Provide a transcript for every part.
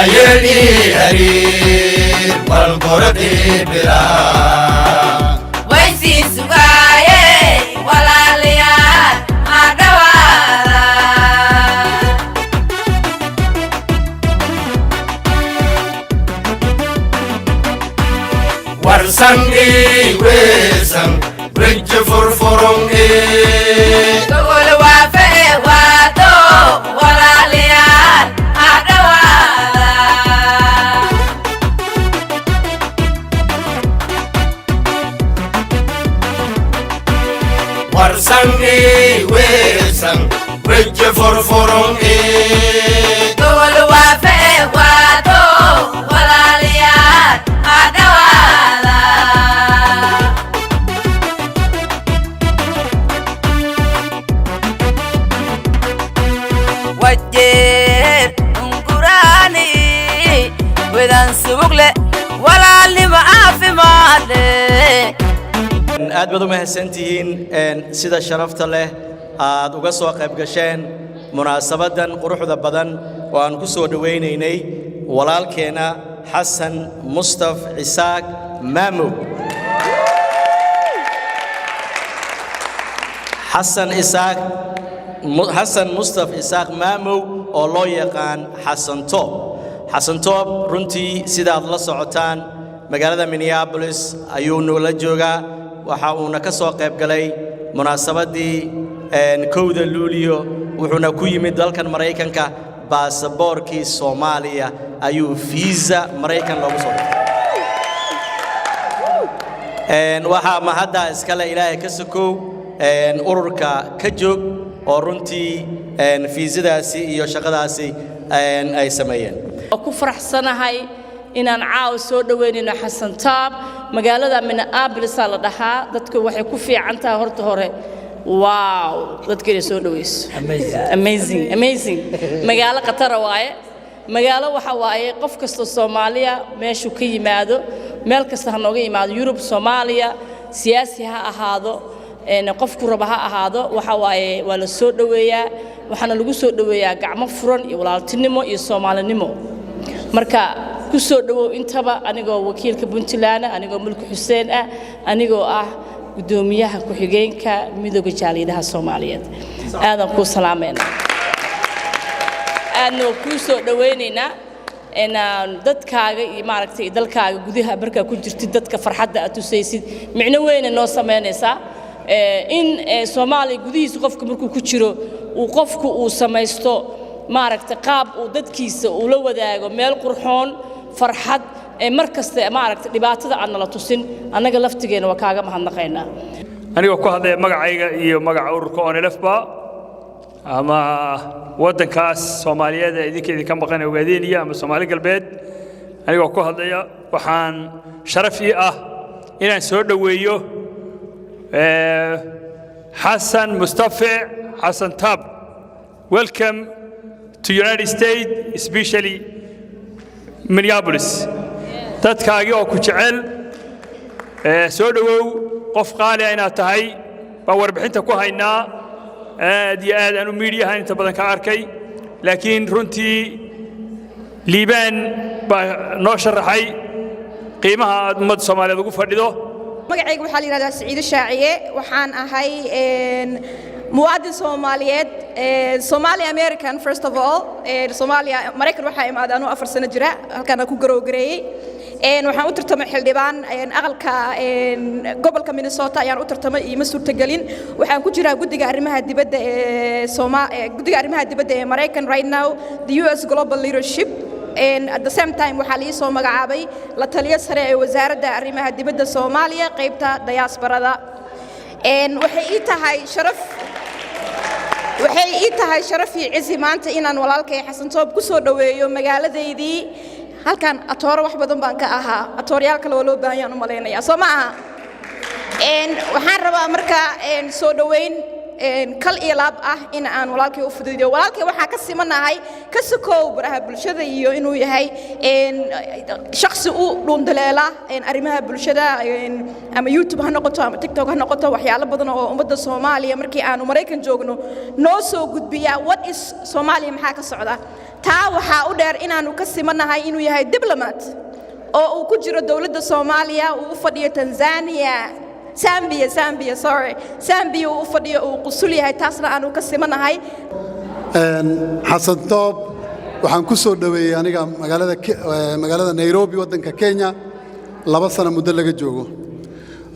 Waayeli hariir walgoradii bilaa. Waysii sugaaye, walaalayaal, ha dhawaada. Warsan ii weesan weji furfurun ii. Gogol waafe waato, walaalayaal, ha dhawaada. Warsan ii weesan weji furfurun ii. Gogol waafe waato, walaalayaal, ha dhawaada. Wajeer unguraani wedan subugle walaalnimo caafimaad leh. Aad baad u mahadsantihiin sida sharafta leh aad uga soo qayb gasheen munaasabaddan quruxda badan oo aan ku soo dhowaynaynay walaalkeenna Xasan Mustaf Cisaaq Maamow. Xasan Isaaq, Xasan Mustaf Isaaq Maamow, oo loo yaqaan Xasan Toob. Xasan Toob runtii sidaad la socotaan magaalada Minneapolis ayuu noola joogaa. Waxa uuna ka soo qayb galay munaasabaddii 1-da Luuliyo, wuxuuna ku yimid dalkan Maraykanka baasaboorkii Soomaaliya ayuu fiisa Maraykan loogu soo diray. Waxaa mahaddaa iskale Ilaahay ka sokow ururka ka joog oo runtii fiisadaasi iyo shaqadaasi ay sameeyeen. Waa ku faraxsanahay inaan caawa soo dhoweynayno Xasan Taab. Magaalada Minneapolisa la dhahaa dadku waxay ku fiican tahay horta hore, wow, dadka inay soo dhoweyso, amazing, amazing. Magaalo khatara waaye. Magaalo waxa waaye qof kasta Soomaaliya meeshuu ka yimaado, meel kasta ha nooga yimaado, Yurub, Soomaaliya, siyaasi ha ahaado, qofku raba ha ahaado, waxa waaye waa la soo dhoweeyaa. Waxaana lagu soo dhoweeyaa gacmo furan iyo walaaltinimo iyo Soomaalinimo. Marka ku soo dhowow intaba, anigoo wakiilka Puntland ah, anigoo Mulki Xuseen ah, anigoo ah guddoomiyaha ku-xigeenka Midooda Jaaliyadaha Soomaaliyeed, aadaan kuu salaamayna, aadna waa kuu soo dhowaynaynaa. Dadkaaga iyo maaragtay dalkaaga gudaha markaa ku jirtid, dadka farxadda aad tusaysid micno weyna noo samaynaysaa. In Soomaaliya gudihiisa qofka markuu ku jiro uu qofku uu samaysto maaragtay qaab uu dadkiisa ula wadaago meel qurxoon, farxad mar kasta, maaragtay dhibaatada aan nala tusin, annaga laftigeena waa kaaga mahadnaqaynaa. Anigoo ku hadlaya magacayga iyo magaca ururka ONLF-ba ama waddankaas Soomaaliyeed ee idinka idinka maqan ee Ogaadeniya ama Soomaali Galbeed, anigoo ku hadlaya, waxaan sharaf ii ah inaan soo dhoweeyo Xasan Mustafe Xasan Taab. Welcome to United States, especially Minneapolis. Dadkaagii oo ku jecel, soo dhowow. Qof qaali ah inaad tahay baan warbixinta ku haynaa, aad iyo aad aan u miidiyahan inta badan ka arkay, laakiin runtii Liibaan baa noo sharaxay qiimaha aad ummadda Soomaaliyeed ugu fadhido. Magacayga waxaa la yidhahdaa Siciido Shaaciye. Waxaan ahay muwaadin Soomaaliyeed, Somali American. First of all, Soomaaliya Maraykan waxaa imaaday anuu 4 sano jira, halkaana ku garowgareeyey. Waxaan u tartamay xildhibaan aqalka gobolka Minnesota ayaan u tartamay, iima suurtagelin. Waxaan ku jiraa guddiga arrimaha dibadda ee Sooma guddiga arrimaha dibadda ee Maraykan right now, the US Global Leadership. At the same time, waxaa la ii soo magacaabay la taliyo sare ee Wasaaradda Arrimaha Dibadda Soomaaliya, qaybta diasporada. Waxay ii tahay sharaf, waxay ii tahay sharaf iyo cisi maanta inaan walaalkay Xasan Toob ku soo dhoweeyo magaaladaydii. Halkan atooro wax badan baan ka ahaa, atooryaal kale waa loo baahan yaan u malaynayaa, soo ma aha? Waxaan rabaa marka soo dhoweyn Kal iyo laab ah in aan walaalkay u fududiyo. Walaalkay waxaa ka simanahay ka sokow baraha bulshada iyo inuu yahay shakhsi u dhuundaleela arrimaha bulshada, ama YouTube ha noqoto ama TikTok ha noqoto, waxyaalo badan oo ummadda Soomaaliya markii aanu Maraykan joogno noo soo gudbiya what is Soomaaliya, maxaa ka socda. Taa waxaa u dheer inaanu ka simanahay inuu yahay diplomat oo uu ku jiro dowladda Soomaaliya, uu u fadhiyo Tanzania, Zambia, Zambia, sorry, Zambia uu u fadhiyo, uu qusul yahay. Taasna aanu ka simanahay. Xasan Toob waxaan ku soo dhoweeyey aniga magaalada Nairobi, waddanka Kenya, 2 sano muddo laga joogo,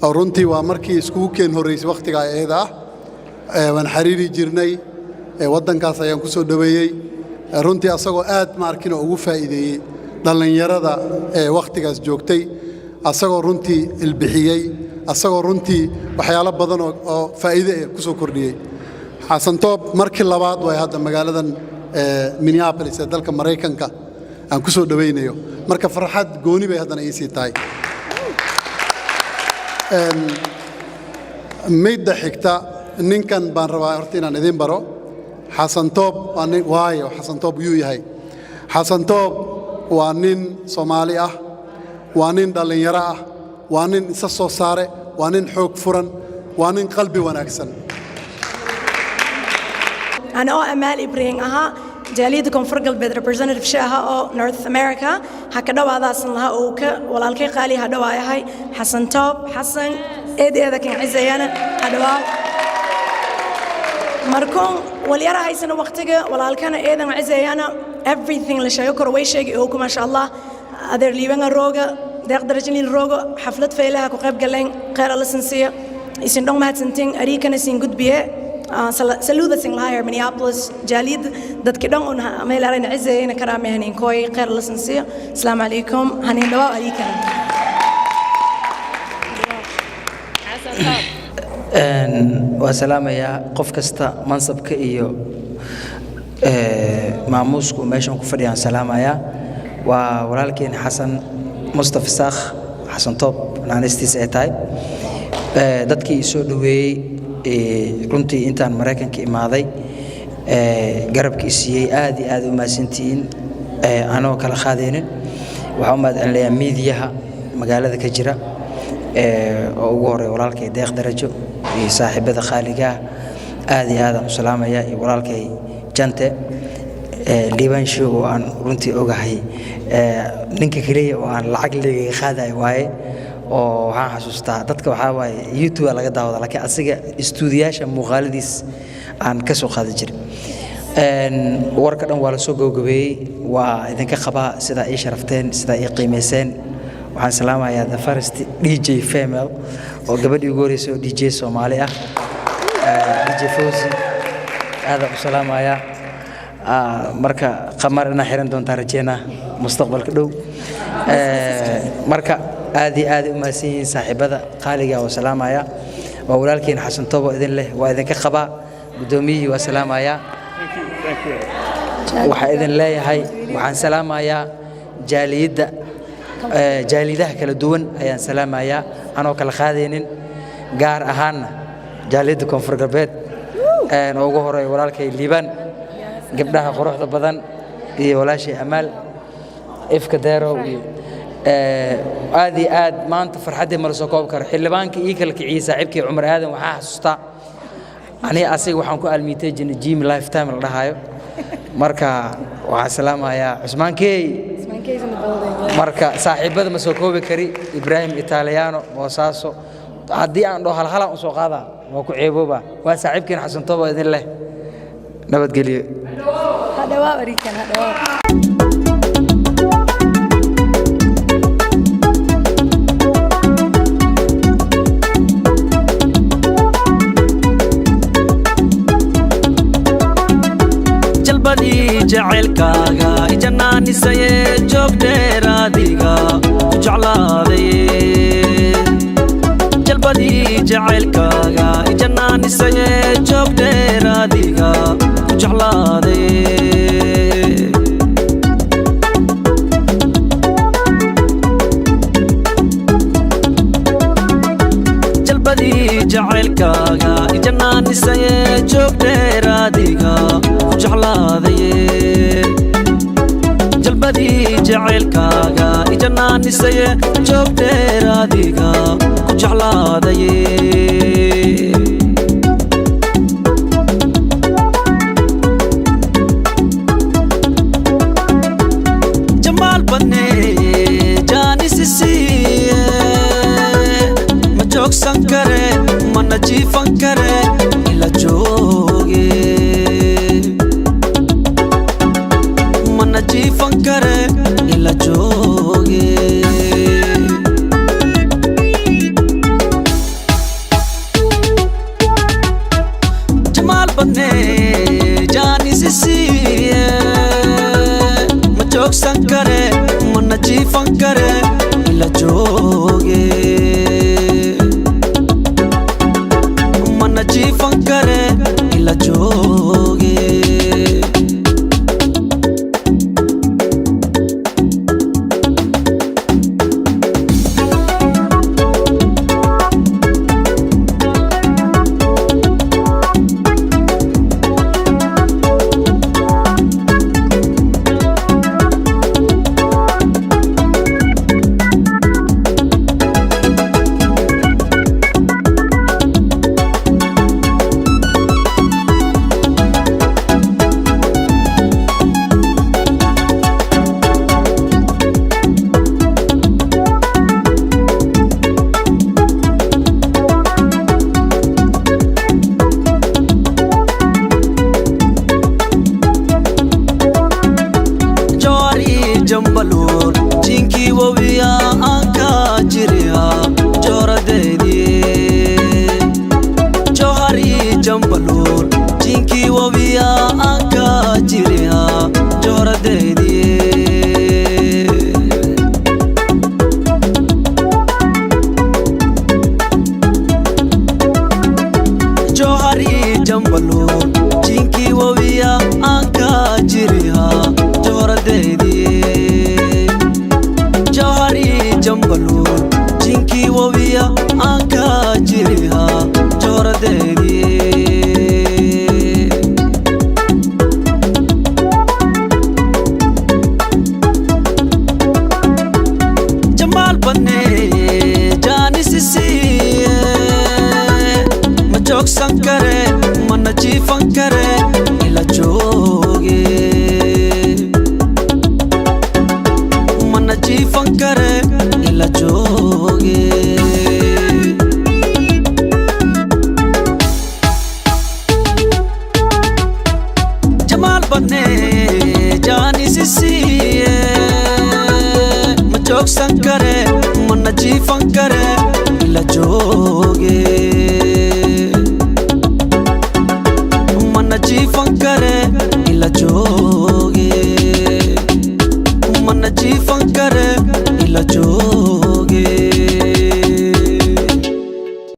oo runtii waa markii iskugu keen horraysay wakhtigaa eeda ah. Waan xiriiri jirnay, waddankaas ayaan ku soo dhoweeyey. Runtii asagoo aad ma arkin oo ugu faa'iideeyey dhallinyarada ee wakhtigaas joogtay, asagoo runtii ilbixiyey, asagoo runtii waxyaalo badan oo faa'iide eh ku soo kordhiyey. Xasan Toob markii labaad way hadda magaaladan Minneapolis ee dalka Maraykanka aan ku soo dhowaynayo. Marka farxad gooni bay haddana ii sii tahay. Midda xigta, ninkan baan rabaa horta inaan idiin baro. Xasan Toob waa nin, waayo Xasan Toob yuu yahay? Xasan Toob waa nin Soomaali ah, waa nin dhallinyaro ah, waa nin isa soo saare, waa nin xoog furan, waa nin qalbi wanaagsan. أنا oo Amaal Ibrahim ahaa, jaaliyadda Koonfur Galbeed representative ahaa oo North America, ha ka dhawaadaasan lahaa oo ka walaalkay qaali ha dhawaayahay Xasan Toob. Xasan, eed eeda kan cizayana ha dhawaa. Markuun walyara haysana waqtiga walaalkana eedan cizayana. Everything la sheego karo way sheegay oo ku, maasha Allah, adeer Liibanga rooga, Deeq Darajaniil roogo, xaflad faylaha ku qayb galeen. Kheyr Alla sansiya, isin dhong mahadsantiin. Ariikana siin gudbiye saluuda sin lahaa Minneapolis jaaliyad dadki dhan un meel arayna cizayna karaame hanin kooy. Kheyr alla sansiya. Asalaamu calaykum, hanin dhawaa ariikana. Xasan Toob. Waa salaamayaa qof kasta mansabka iyo maamuusku meeshan ku fadhiyaan. Salaamayaa waa walaalkeen Xasan Mustafa Saakh, Xasan Toob naanistiisa ay tahay. Dadkii i soo dhoweeyey runtii intaan Maraykanka imaaday, garabka i siiyey, aad iyo aad u mahadsantihiin. Anoo kala qaadaynin, waxaan u mahad celinayaa miidiyaha magaalada ka jira oo ugu horeeya walaalkay Deeq Darajo iyo saaxiibada khaaligaah. Aad iyo aadaan u salaamaya, iyo walaalkay Jante Liibaan Show oo aan runtii ogahay ninka keliya oo aan lacag leegaga qaadayo waaye. Oo waxaan xasuustaa dadka waxaa waaye YouTube laga daawada, laakiin asiga istuudiyaasha muuqaaladiis aan ka soo qaadi jiray. Warka dhan waa la soo gabagabeeyey. Waa idinka qabaa sidaa ii sharafteen, sidaa ii qiimayseen. Waxaan salaamayaa the first DJ female, oo gabadhii ugu horreysay oo DJ Soomaali ah, DJ Fawzi, aadaan u salaamayaa. Marka qamar inaa xiran doontaa rajeynaa mustaqbalka dhow. Marka aad iyo aad u mahadsan yihiin saaxiibada qaaliga oo salaamaya. Waa walaalkiin Xasan Toobo idin leh, waa idinka qabaa. Guddoomiyihii waa salaamayaa. Waxaa idin leeyahay, waxaan salaamayaa jaaliyadda, jaaliyadaha kala duwan ayaan salaamayaa anoo kala qaadaynin, gaar ahaanna jaaliyadda Koonfur Galbeed oo ugu horeeya walaalkay Liibaan, gabdhaha quruxda badan iyo walaashay Amaal Ifka Deerow iyo aad iyo aad. Maanta farxaddii mala soo koobi karo. Xildhibaanka ii kala kiciyey, saaxiibkii Cumar Aadan, waxaa xasuustaa aniga asiga waxaan ku almiitay jirnay gym Lifetime la dhahaayo. Marka waxaan salaamayaa Cusmaankey. Marka saaxiibada ma soo koobi kari, Ibraahim Italiano Boosaaso, haddii aan dhaho halhalaan u soo qaadaa waa ku ceebooba. Waa saaxiibkiin Xasan Toobo idin leh, nabadgelyo. Hadhawaa ariikan, hadhawaa. Jalbadii jacaylkaaga ijanaanisaye, joog dheer adiga ku jeclaaday. Jalbadii jacaylkaaga ijanaanisaye, joog dheer adiga ku jeclaaday. Jalbadii jacaylkaaga ijanaanisaye, Jacaylkaaga ijanaanisaye, joog dheer adiga ku jeclaadaye. Jamaal badne jaanisisiiye, ma joogsan kare, mana jiifan kare, ila jooge. Mana jiifan kare, ila jooge. Jamaal badne jaanisisiiye, ma joogsan kare, mana jiifan kare, ila jooge. Mana jiifan kare, ila jooge. Joari jambaluur jinkii wawiya aan ka jiriya jooradeedii. Johari jambaluur jinkii wawiya aan ka jiriya jooradeedii. Johari jambaluur jinkii wawiya aan ka jiriya jooradeedii. Johari jambaluur jinkii wawiya aan ka jiriya jooradeedii. Jamaal badne jaanisisiiye, ma joogsan kare, mana jiifan kare, ila jooge. Mana jiifan kare, ila jooge. Jamaal badne jaanisisiiye, ma joogsan kare, mana jiifan kare, ila jooge.